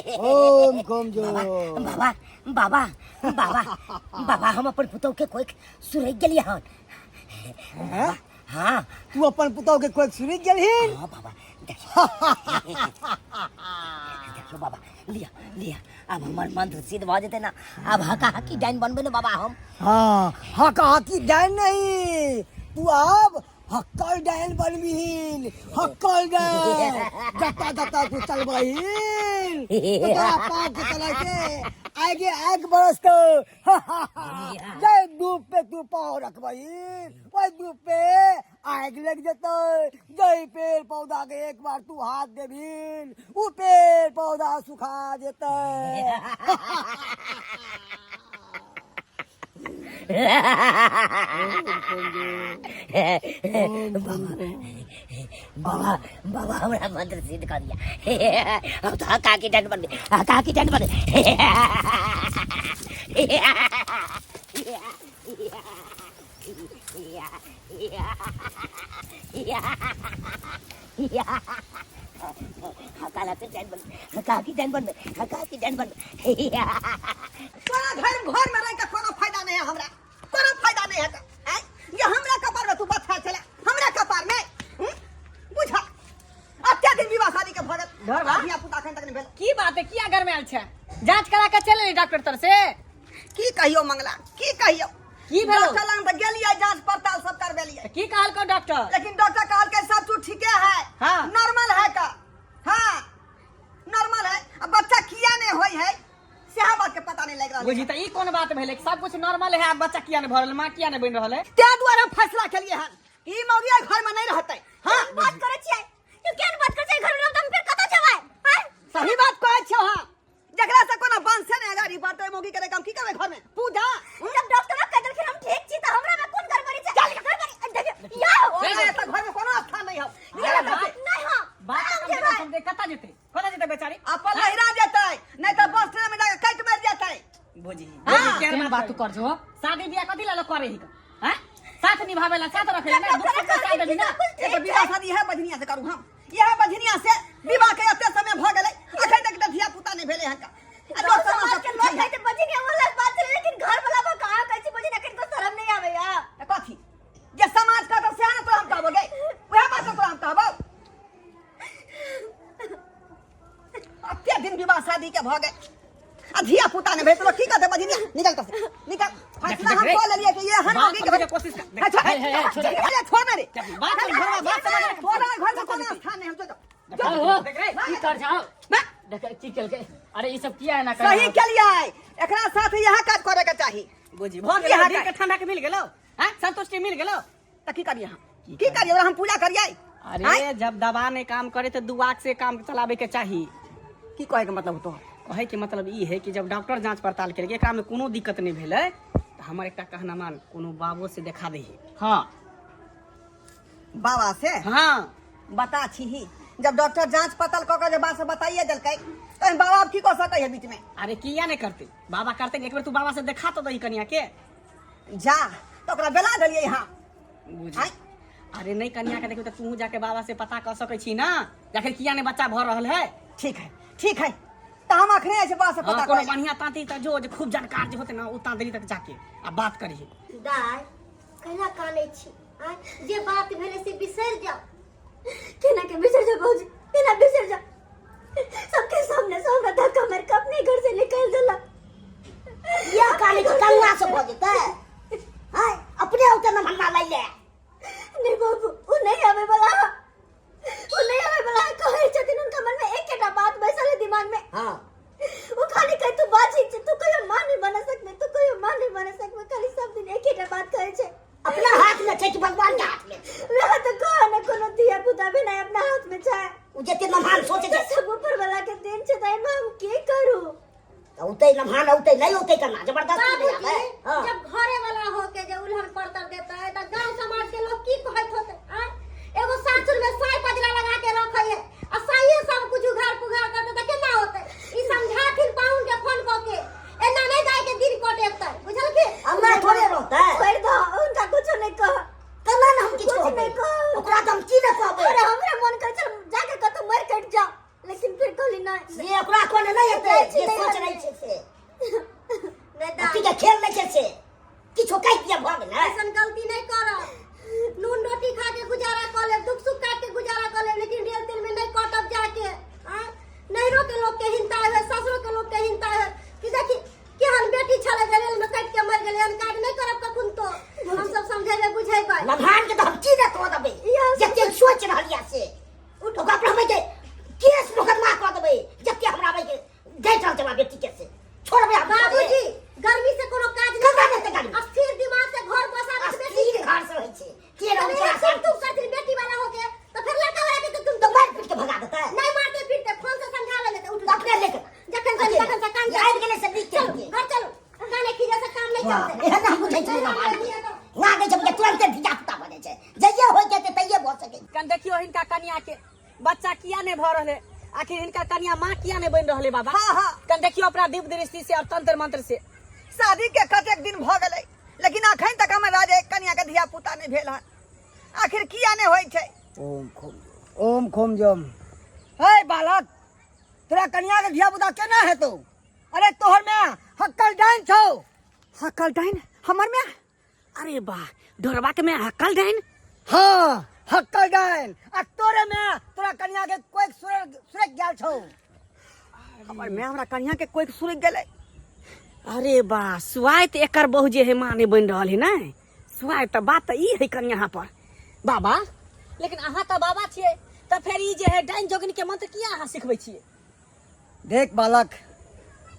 ओम कमजोर। बाबा बाबा बाबा बाबा, हम अपन पुतोह के कोई सुरक गेलियै हन। हैं? हाँ। तू अपन पुतोह के कोई सुरक गेलहिन? हाँ बाबा, देखियो देखियो बाबा, लिया लिया, अब हमर मंत्र सिद्ध भऽ जेतै ना, अब हका हकी डाइन बनबै ने बाबा हम। हाँ, हका हकी डाइन नहीं, तू अब हक्कल डाइन बनबिहिन, हक्कल डाइन। जता जता तू चलबहिन तो तोरा पाँव के तले से आगे आग बरसतो। जय धूप पे तू पाँव रखबहिन ओहि धूप पे आग लग जेतै। जय पेड़ पौधा के एक बार तू हाथ देबहिन उ पेड़ पौधा सुखा जेतै। बाबा बाबा, हमरा मंत्र सिद्ध कर दिया, हम तो हका की डंड बन गए, हका की डंड बन गए। हका की डंड बन, हका की डंड बन, हका की डंड बन। तोरा घर घर में रह के कोनो फायदा नहीं है हमरा, कोनो फायदा नहीं है। आय ये हमरा कपार में तू बच्चा चला, हमरा कपार में बुझा अत्याधिक दिन विवाह शादी के भगत घर बा? धिया पुता अखन तक नहीं भेल। की बात है, किया घर में आयल छै? जांच करा के चल एली डॉक्टर तर से? की कहियो मंगला, की कहियो? की भेलो? डॉक्टर लग त गेलियै, जांच पड़ताल सब करबेलियै। त की कहलको डॉक्टर? लेकिन डॉक्टर कहलकै सब चीज ठीके है। हाँ। नॉर्मल है का, हाँ नॉर्मल है। अब बच्चा किया नहीं होई है सेहा बात के पता नहीं लग रहल। बुझी त ई कोन बात भेलै? सब कुछ नॉर्मल है, आब बच्चा किया नहीं भऽ रहल, माँ किया नहीं बनि रहल है? ताहि दुआरे हम फैसला केलियै हन कि ई मौगिया घर में नहीं रहतै। हाँ। बात करै छियै तू, केहन बात करै छियै? घर में रहब त हम फिर कतऽ जेबै? आँय? सही बात कहै छियौ। हाँ, जकरा से कोनो वंशे नहि अगाड़ी बढ़तै मौगी करे काम की करबै घर में पूजा? जब डॉक्टर कह देलखिन हम ठीक छी त हमरा में कोन गड़बड़ी छै? गड़बड़ी देखियौ यौ। ओकरा एतऽ घर में कोनो स्थान नहीं हौ। अरे बात नहीं हम बात हम कम से जेबै। कम समझे, कतऽ जेतै, कतऽ जेतै बेचारी? अपन लहिरा जेतै, नहीं तऽ बस ट्रेन में जाके कटि मरि जेतै। बुझी हाँ। केहन बात तू कर जो, शादी बियाह कथी ला लोग करे ही हैं? साथ निभावे ला, साथ रखे ला ना, दुख सुख में साथ देबी ना। एक विवाह शादी है बजनिया से करू हम, यह बजनिया से विवाह के एते समय भ गेलै, अखन तक तऽ धिया पुता नहीं भेलै हन का। आ गाँव दोसर समाज सब के लोग पूछै कहै छै बजनिया वाला बात छै, लेकिन घर वाला पर कहाँ कहै छै बजनिया कनिको शरम नहीं आबैया। है कथी जे समाज का तो सएह ने तोरा हम कहबो गे, वएह बात तोरा हम कहबो। अते दिन विवाह शादी के भ गेल आ धिया पुता ने भेल, तो की कहते? बजनिया निकल तो निकल, फैसला हम देख, कऽ लेलियै कि ये हन बात मौगी के समझे के कोशिश कर। अच्छा, हे, हे, हे, छोड़। अरे छोड़ ना रे। बात समझ, घरवा बात समझ। तोरा घर में कोनो स्थान नहीं हम, जो जो देख रे। की कर जाओ? ना। देख की केलकै। अरे ई सब किया एना कर? सही केलियै, एकरा साथ यह काज करे के चाही। बुझी भऽ गेल, इएह दिल के काज। ठंडा के मिल गेलो हैं, संतुष्टि मिल गेलो? तऽ की करियै हम, की करियै? ओकरा हम पूजा करियै? अरे जब दवा नहीं काम करे तो दुआ से काम चलावे के चाही। की कहे के मतलब तो? कहे के मतलब ई है कि जब डॉक्टर जांच पड़ताल केलकै एकरा में कोनो दिक्कत नहीं भेलै तऽ हमर एकटा कहना मान, कोनो बाबो से देखा दही। हाँ। बाबा से? हाँ। बता छी, जब डॉक्टर जांच पड़ताल कऽ के जे बात से बताइए देलकै तऽ बाबा आब की कऽ सकै है बीच में? अरे किया नहीं करते, बाबा करते। एक बेर तू बाबा से देखा तो दही कनिया के। जा तऽ ओकरा बेला देलियै यहाँ। बुझ आँय? अरे नहीं, कनिया के देखियो तऽ तू जाके बाबा से पता कर सकै छी ना आखिर किया नहीं बच्चा भऽ रहल है। ठीक है, ठीक है, तऽ हम अखने जाइ छी बाबा से हाँ, पता कोनो करै। बढ़िया तांती तऽ जो जे खूब जानकार जे होते ना ओ तांतरी तक जाके आ बात करिहे। दाय, कैला कानै छी? आँय, जे बात भेलै से बिसरि जाओ। केना के बिसरि जाओ भौजी, केना बिसरि जाओ? सबके सामने से हमरा धक्का मारि के अपने घर से निकालि देलक। यह काने के कल्ला से भऽ जेतै? हाय, अपने औते न भन्ना लै ले। नहीं बाबू, ओ नहीं आवे वाला, ओ नहीं आवे वाला कहै छथिन। उनका मन में एकेटा बात बैसल है दिमाग में। हाँ। वो खाली कहे तू बाजी छै, तू कहियो माँ नहीं बना सकबे, तू कहियो माँ नहीं बना सकबे, खाली सब दिन एकेटा बात कहै छै। अपना हाथ में छै कि भगवान के हाथ में? वएह तऽ कह ने, कोनो धिया पुता भी नहीं अपना हाथ में छै। उ जते नमहान सोचे छै सब ऊपर वाला के देन छै, तऽ एहिमे हम की करू? तऽ औतै नमहान, औतै नहीं औतै केना? जबरदस्ती नहीं आबै। बाबूजी, हाँ। जब घरे वाला होके जे उल्हन परतर देतै तऽ गांव समाज के लोग की कहैत होतै? आँय, एगो सासुर में साय पजरा लगा के रखै है आ साइये सब कुछ उघार पुघार करतै तऽ केना होतै? ई समझाथिन पाहुन के फोन कऽ के, एना नहीं दाय के दिन कटेतै, बुझलखिन? हमरा थोड़े रहतै। छोड़ि दह हुनका, कुछो नहीं कह। केना ने हम किछु कुछ कहबै? नहीं कह। ओकरा तऽ हम की ने कहबै? अरे हमरा मन करै छल जाके कतौ मरि कटि जाओ, लेकिन फिर कहली नहीं। से ओकरा कहने नहीं हेतै जाइ छी जे सोच नैहर रहै मे। छै से। नहि दाइ, अथी के खेल नहि छै से, किछो कहि दिया भऽ गेलै। ऐसन गलती नहीं करब। नून रोटी खा के गुजारा कर लेब, दुख सुख काट के गुजारा कर लेब, लेकिन रेल तेल में नहीं कटब जाके। आँय? नैहरो के लोग के हिंता है, ससुरो के लोग के हिंता है कि देखी केहन बेटी छलै जे रेल में कटि के मरि गेलै। एहन काज नहीं करब कखन तो हम सब समझेबै बुझेबै। लभान के तऽ हम की ने कऽ देबै जते सोच रहल यऽ से। ओकरा पर हम के केस मोकदमा कऽ देबै जते हमरा के दैत रहल छै हमरा बेटी के से छोड़बै हम। बाबूजी, गर्मी से कोनो काज नहीं। ककरा देतै गर्मी? अस्थिर दिमाग से घर बसाबै छै बेटी अस्थिर के। घर से होइ छै के रहै छै। अरे तुम करथिन बेटी वाला हो के तो फिर लड़का वाला के तो तुम तऽ मारि पीट के भगा देतै। नहीं मारते पीटते, फोन से समझा ले उठ। तऽ अपने लेके जखन से तखन से काम। आबि गेलै से नीक चलू केलकै। घर चलू, काने खीजे से काम नहीं चलते। एहन हम बुझै छियै ना, लागै छै कि तुरन्ते धिया पुता भऽ जाइ छै। जइये होइ के तैये भऽ सकै। कन देखियो हिनका कनिया के बच्चा किया नहीं भऽ रहले, आखिर हिनका कनिया माँ किया नहीं बनि रहले बाबा? हाँ, हाँ। कन देखियो अपना दिव्य दृष्टि से और तंत्र मंत्र से। शादी के कतेक दिन भऽ गेलै, लेकिन अखन तक हमर राजे कनिया के धिया पुता नहि भेल हन। आखिर किया नहि होइ छै? ओम खोम ओम खोम जोम। हे बालक, तोरा कनिया के धिया पुता केना हेतौ? अरे तोहर में हक्कल डाइन छौ। हक्कल डाइन हमर में? अरे वाह, ढोरबा के में हक्कल डाइन? हाँ, हक्कल डाइन। आ तोरे में तोरा कनिया के कोई सुरक सुरक गेल छौ। हमर में हमरा कनिया के कोई सुरक गेलै? अरे वाह, सुआय तऽ एकर बहु जे है माँ नहीं बनि रहल है ने सुआय। तऽ बात तऽ ई है कनि यहाँ पर बाबा, लेकिन अहाँ तऽ बाबा छियै, तऽ फेर ई जे है डाइन जोगिन के मंत्र किया अहाँ सिखबै छियै? देख बालक,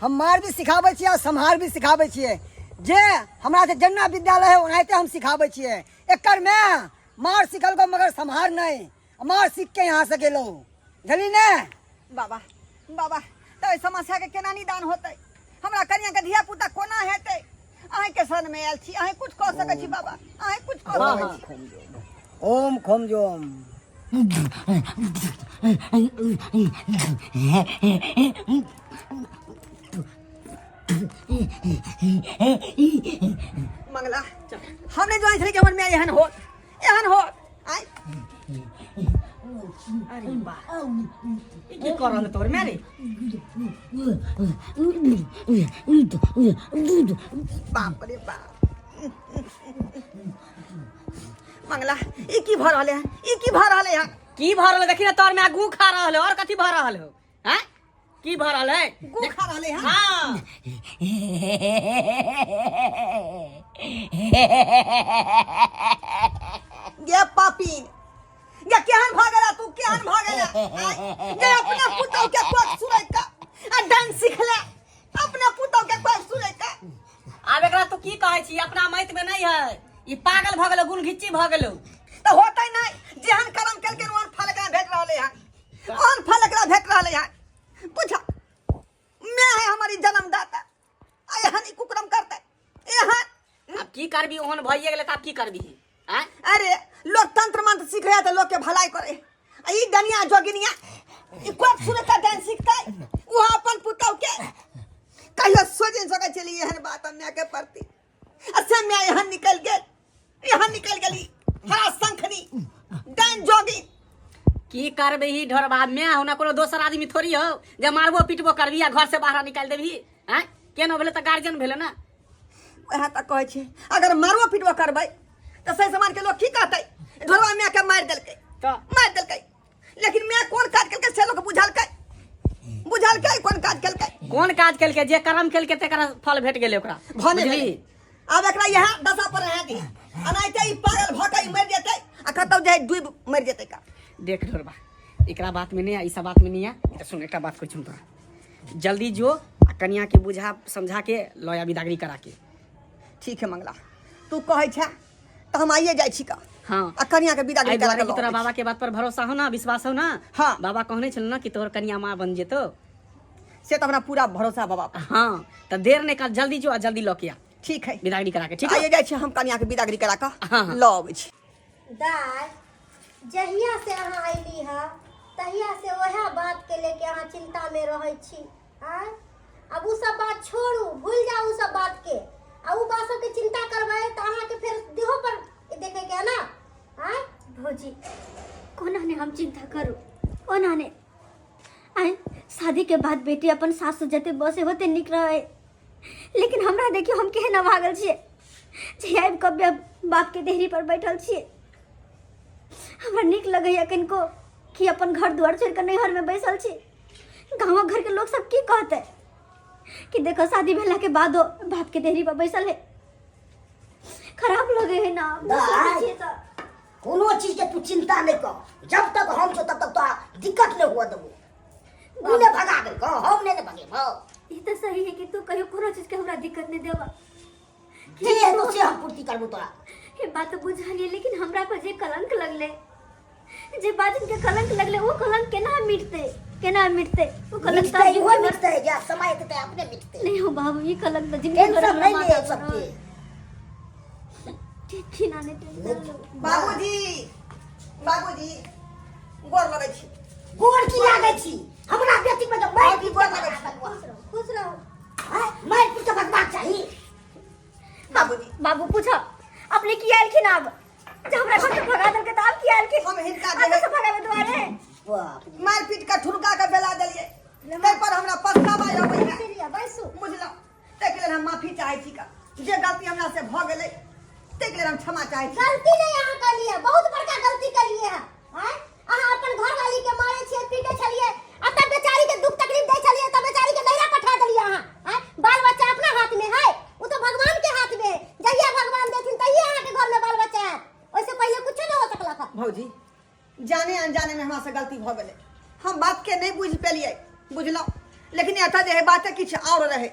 हम मार भी सिखाबै छियै आ सम्हार भी सिखाबै छियै। जे हमरा से जेना विद्यालय है ओनाहिते हम सिखाबै छियै। एकर में मार सिखलको मगर सम्हार नहीं, मार सीख के यहाँ से गेलो, बुझली ने? बाबा, बाबा, तऽ एहि समस्या के केना निदान होतै? हमरा कनिया के धिया पुता कोना हेतै? अहींके शरण में आयल छी, अहीं कुछ कऽ सकै छी बाबा, अहीं कुछ कऽ सकै छी। ओम खोम जोम। मंगला, हम नहि जानै छलियै कि हमर माय एहन होत, एहन होत। आय। अरे वाह, ई की कर रहल तोहर माय रे? बाप रे बाप! मंगला, ई की भऽ रहलै हन? ई की भऽ रहलै हन? की भऽ रहल? देखी ने, तोहर माय गू खा रहल है और कथी भऽ रहल हो? हैं, की भऽ रहल है? गू खा रहलै हन? हाँ। गे पापी गे, केहन भऽ गेला तू, केहन भऽ गेला? आँय? गे, अपना पुतहु के कोख सुनै का आ डांस सीख ले, अपना पुतहु के कोख सुनै का। आब एकरा तू की कहै छी? अपना मैत में नहीं है, ई पागल भऽ गेलो, गुण घिच्ची भऽ गेलो। तऽ होतै नहि? जेहन कर्म केलकै ओहन फल एकरा भेट रहलै हन, ओहन फल एकरा भेट रहलै हन। पूछ, मैं है हमारी जन्मदाता, आ एहन ई कुकरम करतै एहन? आब की करबी, ओहन भइए गेलै तऽ आब की करबी? आँय? अरे लोग तंत्र मंत्र सीख रहे तऽ लोग के भलाई करे, आ ई डनिया जोगिनिया ई कोक सुने का डांस सीखतै वो अपन पुतहु के? कहियो सोच नहीं सकै छलियै एहन बात हम माय के प्रति, आ से माय एहन निकलि गेल, एहन निकलि गेली, हरा शंखनी डाइन जोगिन। की करबी ही ढोरबा, मैं हो ना कोनो दोसर आदमी थोड़ी हो जे मारबो पीटबो करबी आ घर से बाहर निकालि देबही? आँय, केना भेलै तऽ गार्जियन भेलै ने। वएह तऽ कहै छै, अगर मारबो पीटबो करबै तऽ सही समाज के लोग की कहतै? ढोरबा माय के मारि देलकै। तऽ मारि देलकै, लेकिन माय कोन काज केलकै से लोक बुझलकै? बुझलकै कोन काज केलकै? कोन काज केलकै? जे कर्म केलकै तेकर फल भेट गेलै ओकरा। भने बुझली? भेलै। आब एकरा इएह दशा पर रहै दी, एनाहिते ई पागल भऽ कऽ ई मरि जेतै आ कतौ जाय डूबि मरि जेतै का। देख ढोरबा, एकरा बात में नहीं आ, ई सब बात में नहीं आ। तऽ सुन, एकटा बात कहै छी हम तोरा, जल्दी जो आ कनिया के बुझा समझा के लऽ आ बिदागरी करा के। ठीक है मंगला, तू कहै छै तऽ हम आइए जाइ छी का। हाँ। आ कनिया के विदागरी एहि करा दुआरे के कि तोरा लऽ बाबा के बात पर भरोसा हो ना, विश्वास हो ना? हाँ। बाबा कहने छल ना कि तोहर कनिया माँ बन जेतो। से तऽ हमरा पूरा भरोसा बाबा पर। हाँ, तऽ देर नहीं कर, जल्दी जो आ जल्दी लऽ के आ। ठीक है। बिदागरी करा के, ठीक है? आइए जाइ छी हम, कनिया के विदागरी करा कऽ हाँ, हाँ। लऽ अबै छी। दाय, जहिया से अहाँ अयली ह तहिया से वएह बात के लेके अहाँ चिंता में रहै छी। आँय, आब उ सब बात छोड़ू, भूल जाउ उ सब बात के। आ उ बात सबके चिंता करबै तऽ अहाँके फेर देहो पर देखे के है ना। आँय भौजी, कोना ने हम चिंता करू, ओना ने आय शादी के बाद बेटी अपन सासु जते बसे होते नीक रहे लेकिन हमरा देखियो हम केहन अभागल छियै जे आबि कऽ बाप के देहरी पर बैठल छियै हमरा नीक लगैया कनिको कि अपन घर दुआर छोड़ि कऽ नैहर में बैसल छी गाँव घर के लोग सब की कहते कि देखो शादी भेला के बादो बाप के देहरी पर बैसल है खराब लगे है ना दाइ। छियै तऽ कोनो चीज के तू चिंता नहीं कर जब तक हम छो तब तक तोरा दिक्कत नहीं हुआ देबो तू ने भगा देलको हम नहीं ने भगेबो ई तऽ सही है कि तू कहियो कोनो चीज के हमरा दिक्कत नहीं देबा जे हेतौ से हम पूर्ति करबो तोरा ये बात तो बुझलिए लेकिन हमरा पर जे कलंक लगले जे बाजन के कलंक लगले वो कलंक केना मिटते केना मिटते वो कलंक मिटतै तो इहो मिटतै जे समय एतै तऽ अपने मिटतै नहीं हो बाबू ये कलंक तो जिंदगी भर टेंशन हमरा नहीं ले माथा पर सबके रहत। ठीक छी ना नहीं टेंशन लो। बाबूजी बाबूजी गोर लगै छी गोर की लागै छी हमरा बेटी पर जब मारि पीट गोर के लगै छी। भगवा खुश रहो खुश रहो हैं? मारि पीट के भगवाक चाही बाबूजी बाबू पूछो अपने की आयल आब जब हमरा घर से भगा देलकै तऽ आब की आयल हम हिनका आब जे से भगाबे दुआरे बाप रे। मारि पीट के ठुनका के बेला देलियै ताहि पर हमरा पछतावा अबै है लिअ बैसू बुझलहुँ ताहिके लेल हम माफी चाहै छी का जे गलती हमरा से भऽ गेलै ताहिके लेल हम क्षमा चाहै छी गलती नहीं अहाँ कलिए बहुत बड़का गलती कलिए है आँय? अहाँ अपन घरवाली के मारे छियै पीटे छलियै आ तब बेचारी के दुख तकलीफ दै छलियै तब बेचारी के नैहरा पठा देलियै अहाँ आँय? बाल बच्चा अपना हाथ में है वो तो भगवान के हाथ में है जहिया भगवान देथिन तहिए अहाँ के घर में बाल बच्चा आयत ओहिसे पहिले कुछो नहीं हो सकलक हँ। भौजी जाने अनजाने में हमरा से गलती भऽ गेलै हम बात के नहीं बुझि पेलियै बुझलहुँ लेकिन एतऽ जे है बाते किछु आओर रहै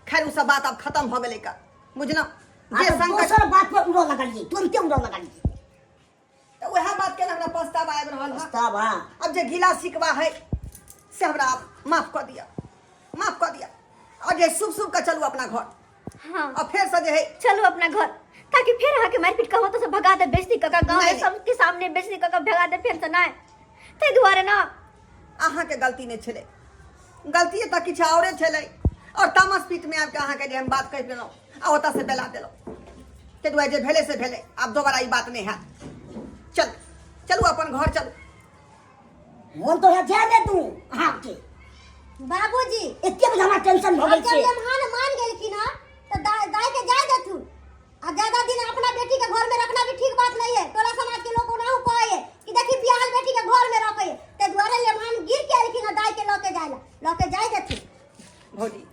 खैर ओ सब बात आब खत्म भऽ गेलै का बुझलहुँ आ जे तऽ संकट दोसर बात पर उड़ऽ लगलियै तुरन्ते उड़ऽ लगलियै तऽ उएह बात के हमरा पछतावा आबि रहल है पछतावा अब जे गीला शिकवा है से हमरा आप माफ कऽ दिअ माफ कऽ दिअ और जे शुभ शुभ के चलू अपना घर हाँ और फेर से जे है चलो अपना घर ताकि फिर अहाँ के मारपीट कहबो तो सब भगा दे बेइज्जती कऽ कऽ गाँव में नहीं। सबके सामने बेइज्जती कऽ कऽ भगा दे फेर से नहीं ताहि दुआरे ना अहाँके गलती नहि छलै गलती तऽ किछु औरे छलै और तामस पीठ में आबि कऽ अहाँके जे हम बात कहि देलहुँ आ ओतऽ से बेला देलहुँ ताहि दुआरे जे भेलै से भेलै आब दोबारा ई बात नहि हैत चल चलू अपन घर चलू मोन तो है जाए दे तू अहाँके बाबूजी एते बजे हमरा टेंशन भऽ आब गेल जब छै मेहमान मान गेलखिन हँ तऽ दाइ दाइ के जाय देथुन आ ज्यादा दिन अपना बेटी के घर में रखना भी ठीक बात नहीं है टोला समाज के लोग ओनाहु कहे है कि देखी बियाहल बेटी के घर में रखे है ताहि दुआरे मेहमान गिर के एलखिन हँ दाइ के लऽ के जाय ला लऽ के जाय देथुन भौजी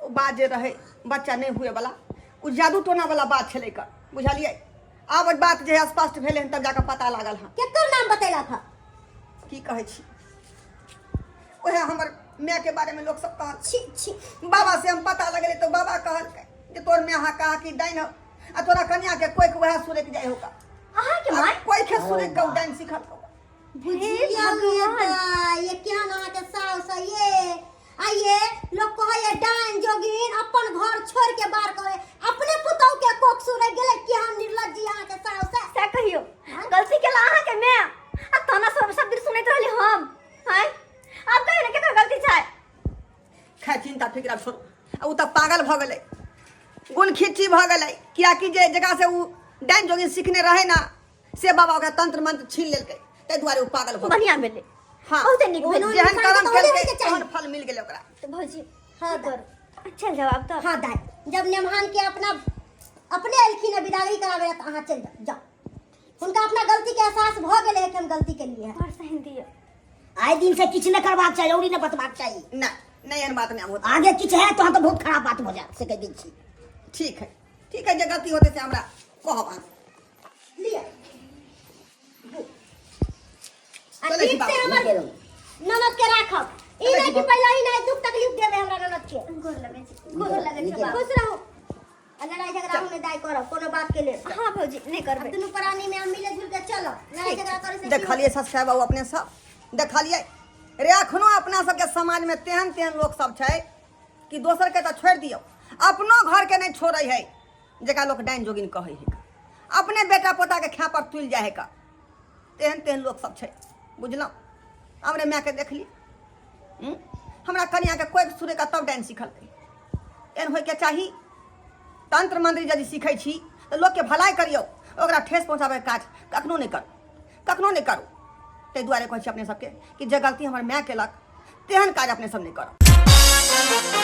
ओ बात जे रहै बच्चा नहि हुए वाला ओ जादू टोना वाला बात छलै कर बुझलियै आब बात जे स्पष्ट भेलै हन तब जाकऽ पता लागल हँ केकर नाम बतेलक हँ की कहै छी ओहे हमर माय के बारे में लोग सब कहल छी छी बाबा से हम पता लगले तो बाबा कहलकै जे तोर माय हा कहा कि डाइन हो आ तोरा कन्या के कोई के वएह सुरक जाइ होगा अहाँ के माय कोई के सुरक के डाइन सिखल को बुझियौ ये दाइ, ये केहन अहाँके साउस है ये आ ये लोग कहैया डाइन जोगिन अपन घर छोड़ के बाहर करे अपने पुतहु के कोख सुरक गेलै केहन निर्लज्ज जी अहाँके साउस है से कहियो गलती केला अहाँके माय आ ताना सब सब दिन सुनैत रहली हम आँय आब कहियो ने केकर गलती छै खैर चिंता फिक्र आब छोड़ू आ ओ तऽ पागल भऽ गेलै गुण खिच्ची भऽ गेलै कियाकि जे जकरा से ओ डाइन जोगिन सिखने रहै ने से बाबा ओकरा तंत्र मंत्र छीन लेलकै ताहि दुआरे ओ पागल भऽ गेलै बढ़िया भेलै हाँ बहुते नीक भेलै जेहन इंसान के कर्म तऽ ओहने केलकै होइके चाही। तहन फल मिल गेलै ओकरा तऽ भौजी हाँ दाइ चल जाओ आब तऽ हाँ दाइ जब मेहमान के अपना अपने एलखिन है विदागरी करावे ला तऽ अहाँ चलि जाउ जाउ हुनका अपना गलती के एहसास भऽ गेलै है कि हम गलती केलिए है बड़ सहन दिअ आइ दिन से किछु नहि करबाक चाही औरी नहि बतबाक चाही नहि नहि एहन बात नहि होता आगे किछु है तहन तऽ बहुत खराब बात भऽ जायत से कहि दै छी ठीक है ठीक है जे गलती होतै से हमरा कहब अहाँ लिअ आ चलै छी ठीक से बाबू। हमर ननद के राखब ई चलै नहि छी कि बाबू। पहिले ही नहि दुख तकलीफ देबै हमरा ननद के गोर लगै छी गोर लगै छी नीके खुश रहू आ लड़ाई झगड़ा हम नहि दाइ करब कोनो बात के लेल हाँ भौजी नहीं करबै आब दुनू प्राणी में हम मिले जुल के चलब लड़ाई झगड़ा करे से की देखलियै सब्सक्राइब बाबू अपने सब देखलियै रे एखनो अपना सबके समाजमे तेहन तेहन लोक सब छै कि दोसरके तऽ छोड़ि दियौ अपनो घरके नहि छोड़ै है जकरा लोक डाइन जोगिन कहै है अपने बेटा पोताके खेप पर तुलि जाइ है का तेहन तेहन लोक सब छै बुझलहुँ हमरे मायके देखली हूँ? हमरा कनियाके कोइ सुनैके तब डाइन सिखलकै एहन होइके चाही तंत्र मंत्र यदि सीखै छी तऽ लोकके भलाइ करियौ ओकरा ठेस पहुँचाबैके काज कखनो नहि करू कखनो नहि करू ताहि दुआरे कहै छी अपने सबके कि जे गलती हमर माय केलक तेहन काज अपने सब नहि करब।